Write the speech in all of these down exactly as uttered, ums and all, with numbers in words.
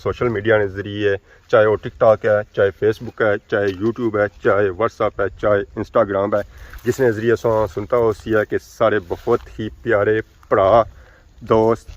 سوشل میڈیا نے ذریعے، چاہے وہ ٹک ٹاک ہے، چاہے فیس بک ہے، چاہے یوٹیوب ہے، چاہے واٹس ایپ ہے، چاہے انسٹاگرام ہے، جس نے ذریعے سو سنتا ہو سی ہے کہ سارے بہت ہی پیارے بھرا، دوست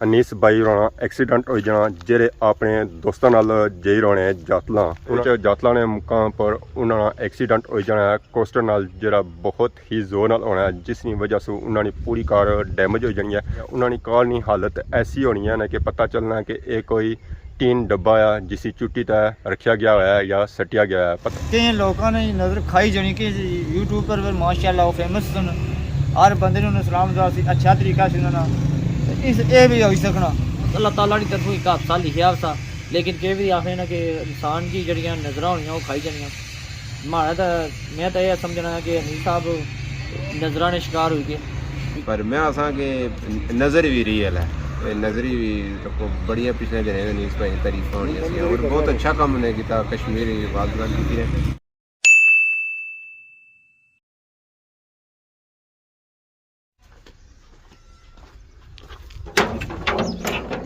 انیس بھائی ہونا ایکسیڈنٹ ہوئی جانا، جہڑے اپنے دوستاں نال جائی رہنے جاتلاں۔ انہاں چ جاتلاں نے مقام پر انہاں نا ایکسیڈنٹ ہوئی جانا ہے کوسٹر نال، جہڑا بہت ہی زور نال ہونا ہے، جس نی وجہ سے انہاں نی پوری کار ڈیمیج ہوئی جانی ہے۔ انہاں نی کار نی حالت ایسی ہونی ہے نا کہ پتہ چلنا ہے کہ یہ کوئی ٹین ڈبہ ہے جس کی چٹی تے رکھیا گیا ہوا ہے یا سٹیا گیا ہے۔ پتہ کئی لوکاں نے نظر کھائی جانی کہ یوٹیوب پر ماشاءاللہ وہ فیمس سن، ہر بندے نے انہوں سلام دعا سی، اچھا طریقہ سی انہوں نا۔ تے اس اے بھی ہوئی سکنا۔ اللہ تعالیٰ کی طرفوں ایک حادثہ لکھیا سا، لیکن کئی بھی آخنے نا کہ انسان کی جڑیاں نظراں ہونیاں وہ کھائی جانیاں۔ ماڑا تاں، میں تاں یہ سمجھنا کہ حنیف صاحب نظراں نے شکار ہوئی گئے۔ پر میں آساں کہ نظر بھی ریئل ہے، تے نظری بھی بڑیاں پچھلے دنوں نے اس پہ تعریف ہونی سی اور بہت اچھا کام انہیں کیتا، کشمیر کی بات گل کی ہے۔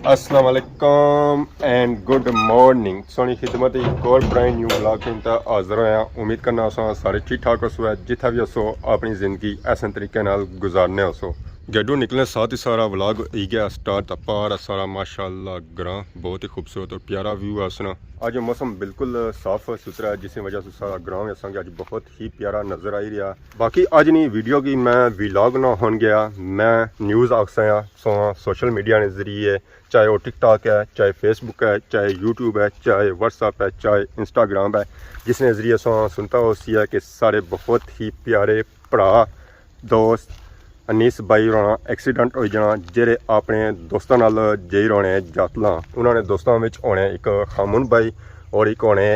السلام علیکم اینڈ گڈ مارننگ۔ سونی خدمت ایک اور برانڈ نیو ولاگ کے اندر حاضر ہویا۔ امید کرنا اساں سارے ٹھیک ٹھاک ہو سو ہے، جتھا بھی ہو سو اپنی زندگی احسن طریقے نال گزارنے ہو سو۔ گیڈو نکلنے ساتھ ہی سارا ولاگ ہی گیا سٹارٹ۔ دا پار ہے سارا ماشاءاللہ گراں بہت ہی خوبصورت اور پیارا ویو ہے اسنا۔ اج موسم بالکل صاف ستھرا ہے، جس کی وجہ سے سارا گراں بھی اساں کی اج بہت ہی پیارا نظر آئی رہا۔ باقی اج نی ویڈیو کی میں ولاگ نہ ہون گیا، میں نیوز آکساں سو سوشل میڈیا نے ذریعے، چاہے وہ ٹک ٹاک ہے، چاہے فیس بک ہے، چاہے یوٹیوب ہے، چاہے واٹس ایپ ہے، چاہے انسٹاگرام ہے، جس نے ذریعے سو سنتا ہو سی ہے کہ سارے بہت ہی پیارے بھرا دوست انیس بھائی ہونا ایکسیڈنٹ ہوئی جانا، جہڑے اپنے دوستاں نال جائی رہنے جاتلاں۔ انہاں نے دوستاں وچ ہونے ایک خامن بھائی اور ایک ہونے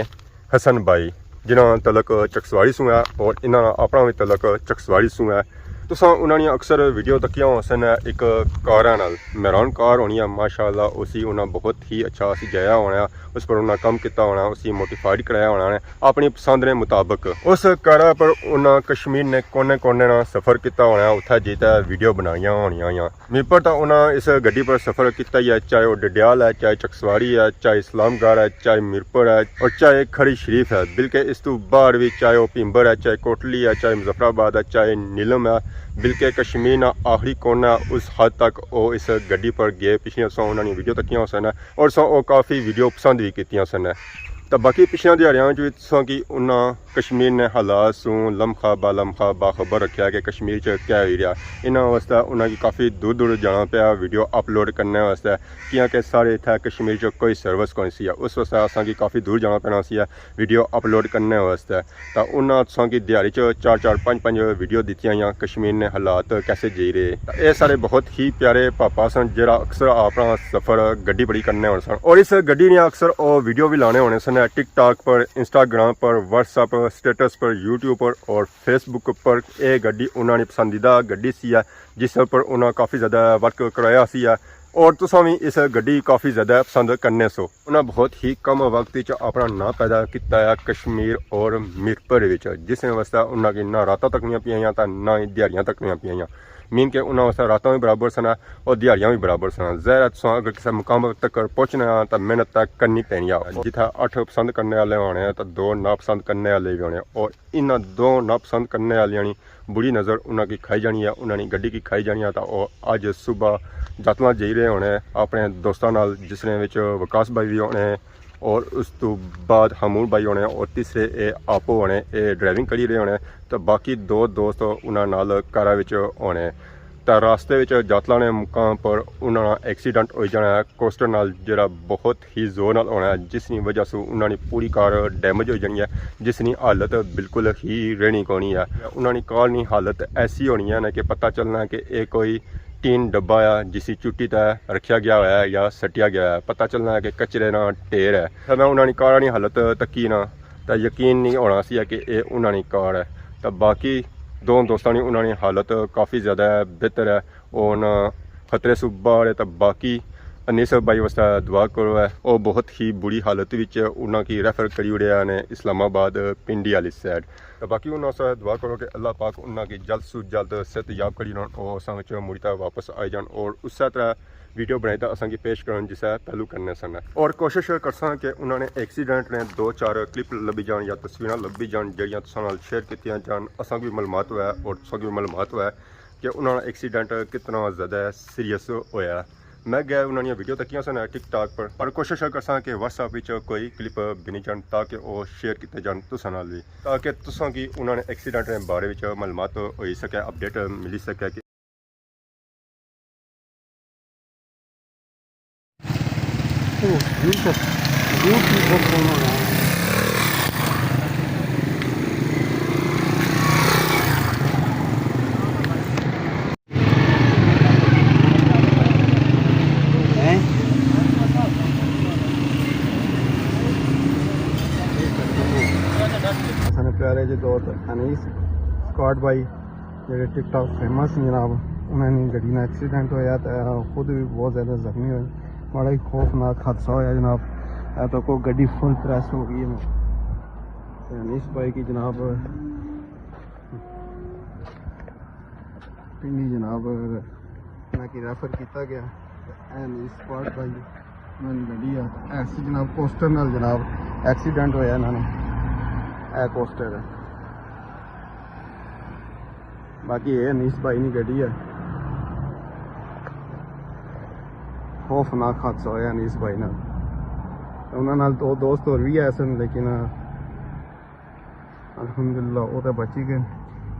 حسن بھائی، جنہاں تعلق چکسواری سوں ہے اور انہاں نا اپنا بھی تعلق چکسواری سوں ہے۔ تساں انہاں نی اکثر ویڈیو تکیاں ہوسن ایک کاراں نال، مہران کار ہونی ہے، ماشاءاللہ اسی انہاں بہت ہی اچھا سجایا ہونا ہے، اس پر انہاں کم کیتا ہونا ہے، اسی موڈیفائیڈ کرایا ہونا ہے اپنی پسند نے مطابق۔ اس کارا پر انہاں کشمیر نے کونے کونے نا سفر کیتا ہونا ہے، اتھا جی تے ویڈیو بنائیاں ہونیاں یا میرپور تاں انہاں اس گڈی پر سفر کیتا ہی ہے، چاہے وہ ڈڈیال ہے، چاہے چکسواری ہے، چاہے اسلام گڑھ ہے، چاہے میرپور ہے اور چاہے کھڑی شریف ہے، بلکہ اس تو باہر بھی چاہے وہ بھیمبر ہے، چاہے کوٹلی ہے، چاہے مظفر آباد ہے، چاہے نیلم ہے، بلکہ کشمیر نا آخری کونا اس حد تک وہ اس گڈی پر گئے۔ پچھلیاں سو انہاں نے ویڈیو تکیاں ہوسن اور سو وہ کافی ویڈیو پسند بھی کیتیاں سن۔ تاں باقی پچھلیاں دیہاڑیاں وچ بھی تساں کی انہاں کشمیر نے حالات سوں لمحہ با لمحہ باخبر رکھیا کہ کشمیر چ کیا ہوئی رہیا۔ انہاں واسطے انہاں کی کافی دور دور جانا پیا ویڈیو اپلوڈ کرنے واسطے، کیاں کہ سارے اتھا کشمیر چ کوئی سروس کونی سی ہے، اس واسطے اساں کی کافی دور جانا پینا سی ہے ویڈیو اپلوڈ کرنے واسطے۔ تاں انہاں تساں کی دیہاڑی چ چار چار پنج پنج ویڈیو دتیاں یا کشمیر نے حالات کیسے جائی رہے۔ تاں اے سارے بہت ہی پیارے پاپا سن، جڑا اکثر اپنا سفر گڈی بڑی کرنے ہونے سن اور اس گڈی نے اکثر او ویڈیو بھی لانے ہونے سن ٹک ٹاک پر، انسٹاگرام پر، واٹس ایپ سٹیٹس پر، یوٹیوب پر اور فیس بک پر۔ اے گڈی انہاں نی پسندیدہ گڈی سی ہے، جس پر انہاں کافی زیادہ ورک کرایا سی ہے اور تساں بھی اس گڈی کافی زیادہ پسند کرنے سو۔ انہاں بہت ہی کم وقت وچ اپنا ناں پیدا کیتا ہے کشمیر اور میرپور وچ، جس نے واسطے انہاں کی نہ راتاں تکنیاں پیاں تاں نہ ہی دیہاڑیاں تکنیاں پیاں۔ مین کہ انہاں واسطے راتاں بھی برابر سن اور دیہاڑیاں بھی برابر سن۔ ظاہر ہے تساں اگر کسی مقام تک پہنچنا ہے تاں محنت تاں کرنی پینی ہے۔ جتھا اٹھ پسند کرنے والے ہونے ہیں تاں دو ناپسند کرنے والے بھی ہونے، اور انہاں دو ناپسند کرنے والیاں نی بری نظر انہاں کی کھائی جانی ہے، انہاں نی گڈی کی کھائی جانی ہے۔ تاں او اج صبح جاتلاں جائی رہے ہونے اپنے دوستاں نال، جس نے وچ وکاس بھائی بھی ہونے اور اس تو بعد ہمون بھائی ہونے اور تیسرے اے آپو ہونے، اے ڈرائیونگ کری رہے ہونے، تاں باقی دو دوست انہاں نال کارا وچ ہونے۔ تاں راستے وچ جاتلاں نے مقام پر انہاں نا ایکسیڈنٹ ہوئی جانا ہے کوسٹر نال، جڑا بہت ہی زور نال ہونا ہے، جس نی وجہ سے انہاں نی پوری کار ڈیمیج ہوئی جانی ہے، جس نی حالت بالکل ہی رہنی کونی ہے۔ انہاں نی کار نی حالت ایسی ہونی ہے نا کہ پتہ چلنا ہے کہ اے کوئی ٹین ڈبہ ہے جس کی چٹی تے رکھیا گیا ہوا ہے یا سٹیا گیا ہے۔ پتہ چلنا ہے کہ کچرے نا ڈھیر ہے۔ تے میں انہاں نی کاراں نی حالت تکی نا تاں یقین نہیں ہونا سی کہ اے انہاں نی کار ہے۔ تاں باقی دو دوستاں نی انہاں نی حالت کافی زیادہ بہتر ہے۔ او ہن خطرے سوں باہر ہے۔ تاں باقی انیس بھائی واسطے دعا کرو ہے۔ او بہت ہی بری حالت وچ ہے، انہاں کی ریفر کری اوڑیا نے اسلام آباد پنڈی والی سائیڈ۔ تاں باقی انہاں واسطے دعا کرو کہ اللہ پاک انہاں کی جلد سوں جلد صحت یاب کری انہاں، او اساں وچ مڑی تے واپس آئی جان۔ اور اسے طرح ویڈیو بنائی تے اساں کی پیش کرن جسے پہلو کرنے سن۔ اور کوشش کرساں کہ انہاں نے ایکسیڈنٹ نے دو چار کلپ لبھی جان یا تصویراں لبھی جان، جڑیاں تساں نال شیئر کیتیاں جان، اساں کی معلومات ہوئے اور تساں کی معلومات ہوئے کہ انہاں نا ایکسیڈنٹ کتنا زیادہ سیریس ہویا۔ میں گئے انہاں نیاں ویڈیو تکیاں سن ٹک ٹاک پر، پر کوشش کرساں کہ واٹس ایپ وچ کوئی کلپ بنی جان تاکہ او شیئر کیتے جان تساں نال وی، تاکہ تساں کی انہاں نے ایکسیڈنٹ نے بارے وچ معلومات ہوئی سکے، اپڈیٹ ملی سکے کہ سارے پیارے جے دوست انیس اسکاٹ بھائی، جڑے ٹک ٹاک فیمس ہیں جناب، انہاں نی گڈی نا ایکسیڈنٹ ہویا تے خود بھی بہت زیادہ زخمی ہوئے۔ بڑا ہی خوفناک حادثہ ہویا جناب۔ اے تکو گڈی فل پریس ہو گئی ہے۔ تے انیس بھائی کی جناب پنڈی جناب انہاں کی ریفر کیتا گیا۔ تے اے انیس اسکاٹ بھائی انہاں نی گڈی ہے۔ ایسی جناب کوسٹر نال جناب ایکسیڈنٹ ہویا انہاں نے۔ اے کوسٹر ہے۔ باقی اے انیس بھائی نی گڈی ہے۔ خوفناک حادثہ ہویا انیس بھائی نال۔ انہاں نال دو دوست ہور وی آئے سن، لیکن الحمدللہ او تے بچی گئے۔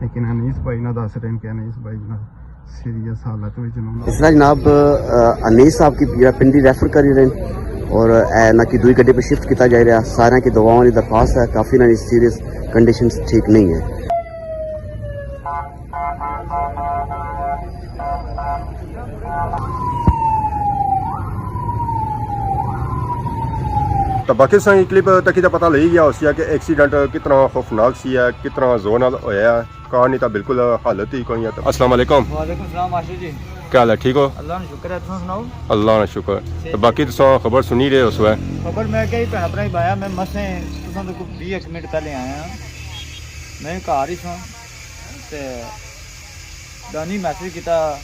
لیکن انیس بھائی نال دس رہے ہیں کہ انیس بھائی نال سیریس حالت وچ انہوں نے اس طرح جناب، آ، انیس صاحب کی پنڈی ریفر کری رہے ہیں اور اے انہاں کی دوئی گڈی پہ شفٹ کیتا جائی رہا۔ سارے کی دعاؤں کی درخواست ہے، کافی انہاں نی سیریس کنڈیشنز ٹھیک نہیں ہے۔ تو باقی تساں کی کلپ تکی تے پتہ لگی گیا ہوسی ہے کہ ایکسیڈنٹ کتنا خوفناک سی ہے، کتنا زور نال ہویا ہے۔ کار نی تاں بالکل حالت ہی کوئی ہے۔ السلام علیکم۔ وعلیکم السلام عاشق جی۔ کیا حال ہے؟ ٹھیک ہو؟ اللہ نا شکر ہے، تساں سناؤ؟ اللہ نا شکر۔ ٹھیک۔ تو باقی تساں خبر سنی رہے ہو سوے۔ خبر میں کیا ہی بھینا بھرا ہی بایا، میں مسے تساں تو کوئی بیس ایک منٹ پہلے آیا ہاں۔ میں گھر ہی ساں تے دانی میسج کیتا،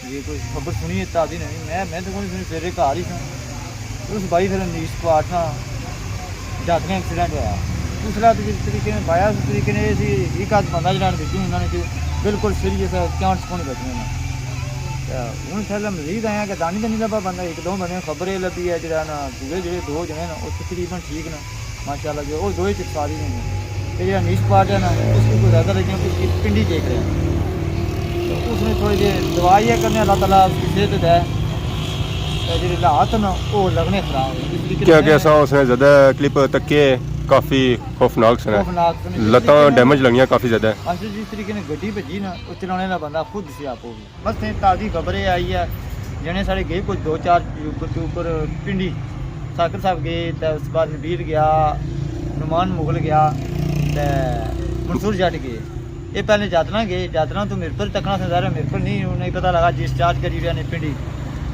یہ کوئی خبر سنی ہے تازی نوی؟ میں، میں تو کوئی سنی، سویرے گھر ہی ساں۔ اس بھائی پھر انیس اسکواڈ نا جاتکاں ایکسیڈنٹ ہویا۔ اس رات جس طریقے نے بایا، اس طریقے نے اسی ایک آدھ بندہ جڑا بچوں انہاں نے کہ بالکل سیریس ہے، چانس کون بچنے نا۔ تے ہن سارے مزید آیا کہ دانی تے نہیں لبا بندہ، ایک دو بندے خبر یہ لبھی ہے جڑا نا دوے جڑے دو جنے نا، وہ تقریباً ٹھیک نا۔ ماشاءاللہ جو وہ دوئے چک ساری نہیں ہے۔ تے جڑا انیس اسکواڈ ہے نا، اس کی کوئی زیادہ لگی، اس کی پنڈی دیکھ رہے ہیں۔ تو اس نے تھوڑی دیر دعا یہ کرنے، اللہ تعالیٰ اس کی صحت دے۔ تے جڑے حالات نا، وہ لگنے خراب ہیں۔ اس لیے کہ کیا میں کہ اساں اس نے زیادہ کلپ تکے، کافی خوفناک سن۔ خوفناک سن۔ لتاں ڈیمیج لگیاں کافی زیادہ۔ اچھا، جس طریقے نے گڈی بھجی نا، وہ چلانے والا بندہ خود سی آپ ہو گیا۔ بس تے تازی خبر یہ آئی ہے، جنے ساڑے گئے کچھ دو چار یوٹیوبر، یوٹیوبر پنڈی، ساکر صاحب گئے، تے اس بعد نبیل گیا، نعمان مغل گیا، تے منصور جٹ گئے۔ یہ پہلے جاتنا گئے، جاتنا تو میرپور تکنا سے ظاہر ہے، میرپور نہیں، انہیں پتہ لگا ڈسچارج کری رہے نے پنڈی۔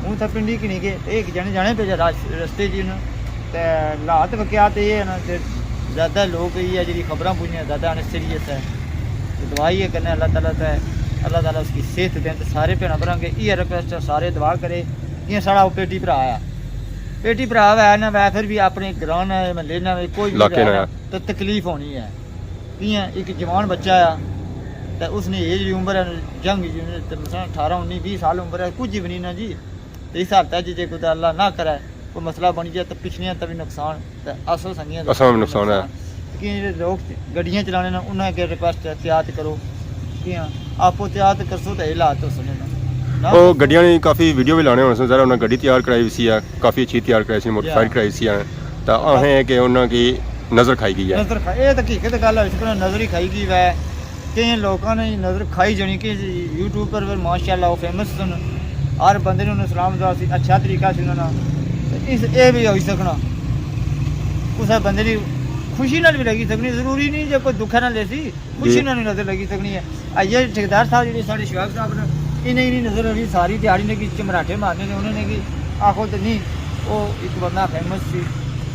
ہوں تے پنڈی کی نہیں گئے، ایک جنے جانے پہ جا راس-، رستے جی انہوں۔ تے حالات واقعات یہ ہے نا کہ زیادہ لوگ یہ ہے جڑی خبراں پوچھنے زیادہ آنے سیریس ہے۔ تے دعا یہ کرنے اللہ تعالیٰ تے، اللہ تعالیٰ اس کی صحت دین تے سارے بھیناں بھراں کے یہ ریکویسٹ ہے، سارے دعا کرے۔ یہ ساڑا وہ پیٹی بھرا آیا، پیٹی بھرا ہے نا، میں پھر بھی اپنے گراں نہ محلے نہ کوئی بھی علاقے نہ رہنا آیا۔ تے تکلیف ہونی ہے۔ کیاں ایک جوان بچہ آیا تے اس نے ایج دی عمر ہے جنگ دی، تے مثلاً اٹھارہ، انیس، بیس سال عمر ہے، کچھ بھی نہیں نا جی۔ تے اس حالت ہے جی، جے کوئی اللہ نہ کرے، کوئی مسئلہ بنی جائے تے پچھلیاں تے بھی نقصان، تے اساں سنگیاں تے اساں بھی نقصان ہے۔ کہ جڑے لوگ گڈیاں چلانے نا، انہاں اگے ریکویسٹ ہے، احتیاط کرو۔ کیاں آپ احتیاط کرسو تے حالات ہو سکنے نا۔ نہ او گڈیاں نے کافی ویڈیو بھی لانے ہونے سن، ذرا انہاں گڈی تیار کرائی ہوئی سی ہے، کافی اچھی تیار کرائی سی، موڈیفائڈ یا۔ کرائی سی ہے۔ تے آہیں کہ انہاں کی نظر کھائی گئی ہے۔ نظر کھائی، یہ تو حقیقت گل ہے، اس طرح نظر ہی کھائی گئی ہے۔ کئی لوکاں نے نظر کھائی جانی کہ یوٹیوب پر پھر ماشاءاللہ وہ فیمس سن، ہر بندے نے انہوں سلام دعا سی، اچھا طریقہ سی انہوں نے۔ تے اس، اے بھی ہوئی سکنا، کسے بندے دی خوشی نال بھی لگی سکنی، ضروری نہیں جے کوئی دکھے نال لیسی، خوشی جی۔ نال بھی نظر لگی سکنی ہے۔ آئیے ٹھیکیدار صاحب جڑے ساڑے شعیب صاحب نے، انہیں ہی نہیں نظر لگی، ساری دیہاڑی نے کی چمراٹے مارنے نے، انہوں نے کی آخو تے نہیں، وہ ایک بندہ فیمس سی،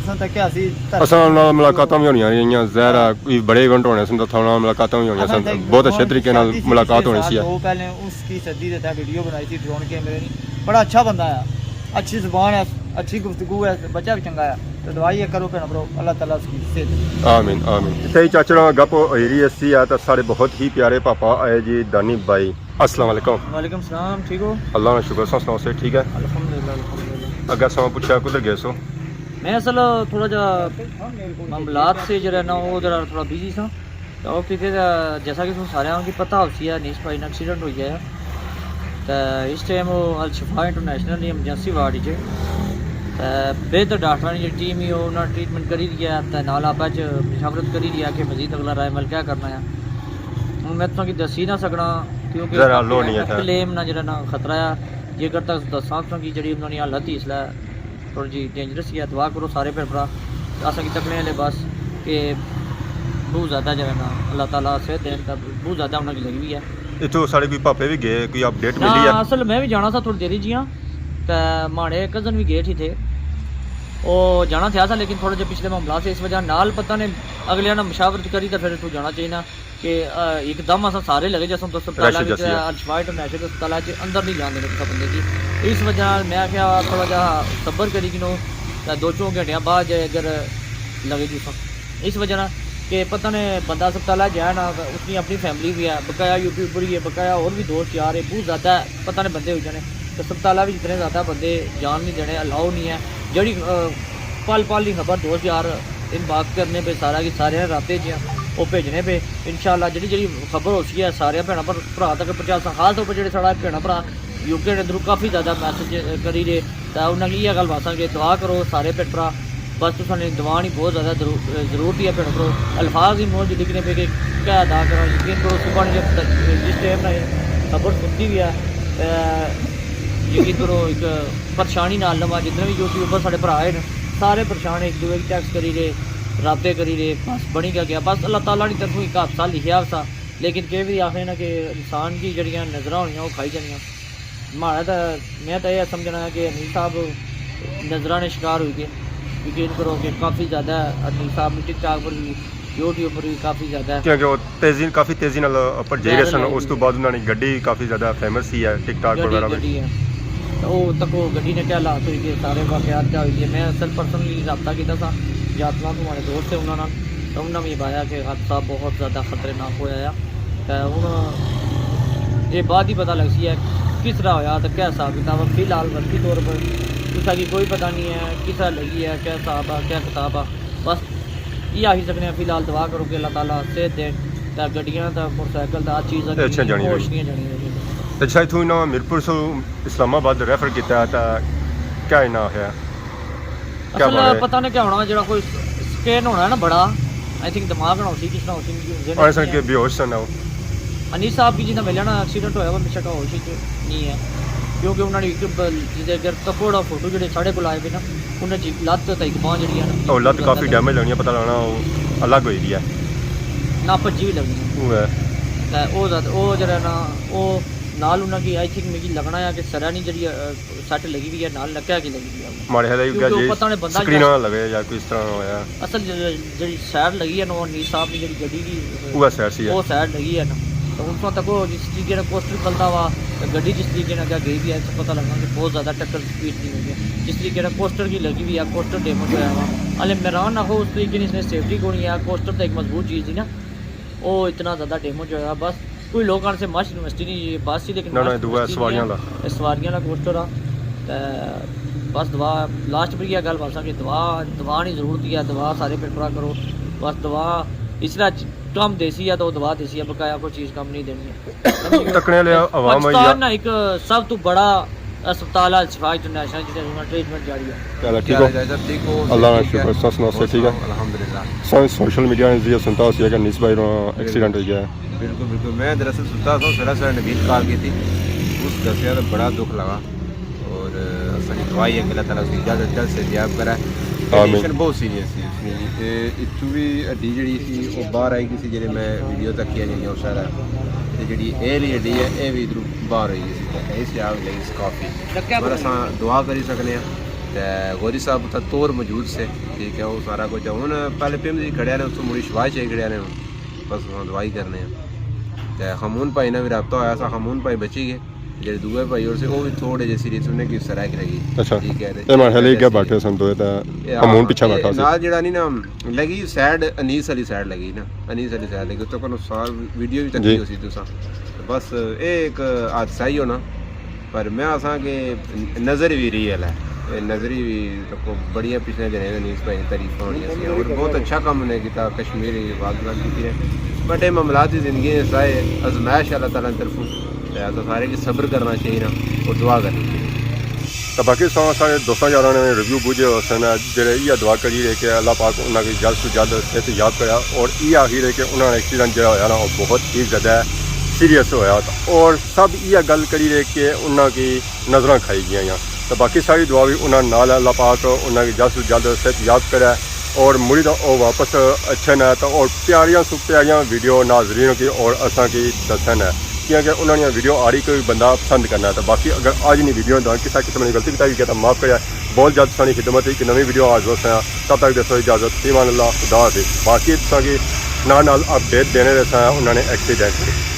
تساں تکیا سی، اساں نال ملاقاتاں بھی ہونیاں رہیاں، ظاہر ہے، ہاں۔ کوئی بڑے ایونٹ ہونے سن، تاں تھاں نال ملاقاتاں بھی ہونیاں اساں سن، تک بہت اچھے طریقے نال شادی سی، ملاقات ہونی سی۔ سال دو پہلے اس کی صدی دے تک ویڈیو بنائی سی ڈرون کیمرے نی۔ بڑا اچھا بندہ ہے، اچھی زبان ہے، اچھی گفتگو ہے، بچہ بھی چنگا ہے۔ تو دعا یہ کرو بھینو برو، اللہ تعالیٰ اس کی صحت۔ آمین، آمین۔ صحیح چاچڑا گپ ہوئی رہی اسی ہے تو سارے بہت ہی پیارے پاپا آئے جی دانی بھائی۔ السلام علیکم۔ وعلیکم السلام، ٹھیک ہو؟ اللہ کا شکر، سو سناؤ، سے ٹھیک ہے؟ الحمدللہ، الحمدللہ۔ اگر سو پوچھا کدھر گئے سو؟ میں اصل تھوڑا جا معاملات سے جڑا نا، وہ ذرا تھوڑا بزی سا۔ تو وہ کیونکہ جیسا کہ تم سارے کی پتہ ہو سی ہے، انیس بھائی نا ایکسیڈنٹ ہوئی گیا ہے۔ تو اس ٹائم وہ الشفا انٹرنیشنل دی ایمرجنسی وارڈ وچ ہے۔ تو بہتر ڈاکٹراں دی جڑی ٹیم ہی، وہ انہاں ٹریٹمنٹ کری رہی ہے۔ تو نال آپس وچ مشاورت کری رہی ہے کہ مزید اگلا راہ عمل کیا کرنا ہے۔ ہن میں تساں کی دسی نہ سکنا، کیونکہ ذرا لو نہیں ہے سر۔ کلیم نا جڑا نا خطرہ ہے۔ جے اگر تک دساں تساں کی جڑی انہاں دی حالت ہی اس لیے تھوڑی جی ڈینجرس ہی ہے۔ دعا کرو سارے بھین بھرا، اساں کی تکنے والے بس کہ بہت زیادہ جو ہے نا، اللہ تعالیٰ صحت دین، تاں بہت زیادہ انہاں کی لگی ہوئی ہے۔ اتھوں ساڑے کوئی پاپے بھی گئے، کوئی اپڈیٹ نہ، ملی ہے؟ اصل میں بھی جانا سا تھوڑی دیر جیاں، تے ماڑے کزن بھی گئے تھے، وہ جانا تھیا سا، لیکن تھوڑا جہا پچھلے معاملہ سے، اس وجہ نال پتہ نے اگلے نا مشاورت کری تے پھر اتھوں جانا چاہیے نا۔ کہ، آ، اک دم اساں سارے لگے جسوں تو ہسپتالاں رش وچ، جیسی ہے۔ الشفا انٹرنیشنل ہسپتالاں وچ اندر نہیں جان دینے کسے بندے کی۔ اس وجہ نال میں آخیا تھوڑا جہا صبر کری کنو، تے دو چوں گھنٹیاں بعد جے اگر لگے جسوں۔ اس وجہ نال کہ پتہ نے بندہ ہسپتالاں جائے نا، اس کی اپنی فیملی بھی ہے، بقایا یوٹیوبر ہی ہے، بقایا اور بھی دوست یار ہے، بہت زیادہ پتہ نے بندے ہوئی جانے۔ تے ہسپتالاں وچ اتنے زیادہ بندے جان نہیں دینے، الاؤ نہیں ہے۔ جڑی، آ، پل پل نی خبر دوست یار انباکس کرنے پے، سارا کی سارے رابطے جیاں وہ بھیجنے پے۔ انشاءاللہ جڑی جڑی خبر ہوسی ہے سارے بھیناں پر، بھرا تک پہنچاساں۔ خاص طور پر جڑے ساڑا بھیناں بھرا یو کے نے اندروں کافی زیادہ میسج کری رہے، تے انہاں کی یہ گل واساں کہ دعا کرو سارے بھین بھرا، بس تساں نے دعا نی بہت زیادہ ضرور-، ضرورت ہے بھین بھرو۔ الفاظ ہی منہ چ نکلنے پے کہ کیا ادا کراں، یقین کرو صبح نے جب تک جس ٹائم نا خبر سنتی بھی ہے، تے یقین کرو ایک پریشانی نال لواں۔ جتنے بھی یوٹیوبر ساڑے بھرا ہیں، سارے پریشان ہیں، ایک دوے کی ٹیکسٹ کری رہے، رابطے کری رہے، بس بنی گیا گیا۔ بس اللہ تعالیٰ نی طرفوں ایک حادثہ لکھیا سا، لیکن کئی واری آخنے نا کہ انسان کی جڑیاں نظراں ہونیاں، وہ کھائی جانیاں۔ ماڑا تاں، میں تاں یہ سمجھنا کہ حنیف صاحب نظراں نے شکار ہوئی گئے، یقین کرو کہ کافی زیادہ حنیف صاحب نے ٹک ٹاک پر بھی، یوٹیوب پر بھی کافی زیادہ کیونکہ وہ تیزی، کافی تیزی نال اوپر جائی رہے وائرل سن، ہوئی اس تو گئی۔ بعد انہاں نے گڈی کافی زیادہ فیمس تھی ہے ٹک ٹاک گڈی، وغیرہ میں۔ گڈی ہے۔ تو وہ تک وہ گڈی نے کیا حالات ہوئی گئے، سارے واقعات کیا ہوئی گئے۔ میں اصل پرسنلی رابطہ کیتا سا جاتلاں تو، ہمارے دوست تھے انہاں نال، تو انہاں بھی بتایا کہ حادثہ بہت زیادہ خطرناک ہویا ہے۔ تے ہن اے بعد ہی پتہ لگسی ہے کس طرح ہویا تے کیا حساب کتاب ہے۔ فی الحال وقتی طور پر کسا کی کوئی پتہ نہیں ہے کس طرح لگی ہے، کیا حساب ہے، کیا کتاب ہے۔ بس یہ آخی سکنے ہیں، فی الحال دعا کرو کہ اللہ تعالیٰ صحت دین، تے گڈیاں تے موٹر سائیکل تے ہر چیز اچھا جانی ہوش رہی۔ نہیں جانی ہوئی۔ تے شاید تو انہاں میرپور سے اسلام آباد ریفر کیتا ہے، تے کیا انہاں ہے؟ کیا اصل بات ہے؟ پتہ نہیں کیا ہونا، جڑا کوئی سکین ہونا ہے نا بڑا، آئی تھنک دماغ نہ ہوسی، کس نہ ہوسی، ذہن اور وچ سن نہیں کے ہے۔ بے ہوش سن او۔ انیس صاحب کی جنہاں ملیا نا، ایکسیڈنٹ ہویا، وہ ہمیشہ کا ہوش وچ نہیں ہے، کیونکہ انہاں نے ایک ب-، جدے اگر تکو نا فوٹو جڑے ساڑے کول آئے پے نا، انہاں جی لت تے ایک بانہ جڑی ہے نا، او لت کافی ڈیمیج لگنی ہے، پتہ لگنا او الگ ہوئی دی ہے۔ نہ بھجی بھی لگنی ہے۔ وہ ہے۔ تے او زیادہ، او جڑا نا، او نال انہاں کی آئی تھنک مجھے لگنا ہے کہ سرا نہیں جڑی، اے، سٹ لگی ہوئی ہے، نال نکیا کی لگی ہوئی ہے۔ ماڑے خیال ہے کیونکہ وہ جی پتہ نہیں بندہ سکرین کیا نہ لگے یا کس طرح ہویا۔ اصل جڑی، جڑی سائیڈ لگی ہے نا، وہ انیس صاحب نے جڑی گڈی دی، وہ سائیڈ سی ہے۔ وہ سائیڈ لگی ہے نا۔ تو ہن تساں تکو جس طریقے نال کوسٹر کھلتا ہوا، تو گڈی جس طریقے نال اگے گئی بھی ہے، اس سے پتہ لگنا کہ بہت زیادہ ٹکر سپیڈ نہیں ہوئی ہے۔ جس طریقے نال کوسٹر کی لگی ہوئی ہے، کوسٹر ڈیمیج ہویا ہوا۔ ہلے میران نہ ہو اس طریقے نال اس نے سیفٹی کونی ہے، کوسٹر تو ایک مضبوط چیز تھی نا، وہ اتنا زیادہ ڈیمیج ہویا۔ بس کوئی لوگ آنے سے مچ یونیورسٹی نہیں، یہ بس ہی لیکن نہ، نہ، مچ دعا یونیورسٹی سواریاں نہیں ہے۔ والا۔ اے سواریاں والا کوسٹر آ۔ تے بس دعا، لاسٹ پر یہ گل بس آ کہ دعا، دعا نی ضرورت ہے، دعا سارے بھین بھرا کرو۔ بس دعا اس طرح چ-، کم دیسی ہے تو دعا دیسی ہے، بقایا کوئی چیز کم نہیں دینی ہے۔ تکنے لے عوام ہے پاکستان یا نا ایک سب تو بڑا اسپتال ہے الشفا انٹرنیشنل، جتھے انہاں ٹریٹمنٹ جاری ہے۔ کیا حال ہے؟ ٹھیک ہو؟ کیا حال ہے جی صاحب؟ ٹھیک ہو؟ اللہ کا ٹھیک ہے؟ شکر، سس ناسے اور ٹھیک ہے؟ سناؤ؟ الحمدللہ۔ سو-، سوشل میڈیا نے یہ سنتا ہو سی ہے کہ انیس بھائی نو ایکسیڈنٹ ہو گیا ہے۔ بالکل، بالکل۔ میں دراصل ستا سا، سویرے سویرے نبیل کال کی تھی، اس دسیا تو بڑا دکھ لگا۔ اور اساں دی دعا ہے کہ اللہ تعالیٰ اس کی جلد، جلد صحت یاب کرے۔ آمین۔ کنڈیشن بہت سیریس سی اس کی۔ تے اتھوں بھی ہڈی جڑی سی، وہ باہر آئی گئی سی، جڑے میں ویڈیو تکیاں جڑیاں اس سارا۔ تے جڑی اے والی ہڈی ہے، اے بھی ادھروں باہر ہوئی گئی سی۔ تے اے سی آگ لگی سی کافی۔ پر اساں دعا کری سکنے ہاں۔ تے غوری صاحب اتھا طور موجود سے، ٹھیک ہے، وہ سارا کچھ ہے۔ ہن پہلے پیم جی کھڑے نے، اس تو مڑی شواز شاہی کھڑے نے ہن۔ بس ہن دعا ہی کرنے ہاں۔ تے خمون بھائی نال بھی رابطہ ہویا سا، خمون بھائی بچی گئے۔ جیڑے دوئے بھائی اور سے، وہ بھی تھوڑے جے سیریس، انہیں کی سرائیک لگی۔ اچھا۔ ٹھیک ہے۔ یہ میں خیال ہے کیا بیٹھے سن دوئے تے ہمون پیچھے بیٹھا سی۔ نال جیڑا نہیں نا، لگی سائیڈ، انیس والی سائیڈ لگی نا، انیس والی سائیڈ لگی، تو کنوں سال ویڈیو بھی تکی ہو سی تساں۔ بس اے ایک حادثہ ہی ہونا، پر میں آساں کہ نظر بھی ریئل ہے، اے نظری بھی تکو بڑیاں پچھلے دنوں انیس بھائی تعریف ہونی سی، اور بہت اچھا کام انہیں کیتا، کشمیری واقعہ کیتی ہے۔ بٹ اے معاملات دی زندگی ہے، سائے آزمائش اللہ تعالیٰ دی طرفوں۔ تے اساں سارے کی صبر کرنا چاہیے نا، اور دعا کرنی چاہیے۔ تو باقی سارے دوستاں یاراں نے ریویو بوجھے ہو سن، جڑے یہ دعا کری رہے کہ اللہ پاک انہاں کی جلد سے جلد صحت یاب کرا، اور یہ آخی رہے کہ انہاں نے ایکسیڈنٹ جڑا ہویا نا، وہ بہت ہی زیادہ سیریس ہویا تھا، اور سب یہ گل کری رہے کہ انہاں کی نظراں کھائی گیا۔ تو باقی ساری دعا بھی انہاں نال ہے، اللہ پاک انہاں کی جلد سے جلد صحت یاب کرا، اور مڑی دا او واپس اچھن ہے تو اور پیاریاں سو پیاریاں ویڈیو ناظرین کی اور اساں کی دسن ہے، کیونکہ انہاں نے ویڈیو آڑی کوئی بندہ پسند کرنا ہے۔ تو باقی اگر اج نی ویڈیو دا کسا قسم کی غلطی کتائی گیا تو معاف کریا، بہت جلد سانی خدمت ایک نویں ویڈیو حاضر ہوساں، تب تک دیسو اجازت، فی امان اللہ، خدا حافظ۔ باقی تساں کی نال نال اپڈیٹ دینے رہساں انہاں نے ایکسیڈنٹ۔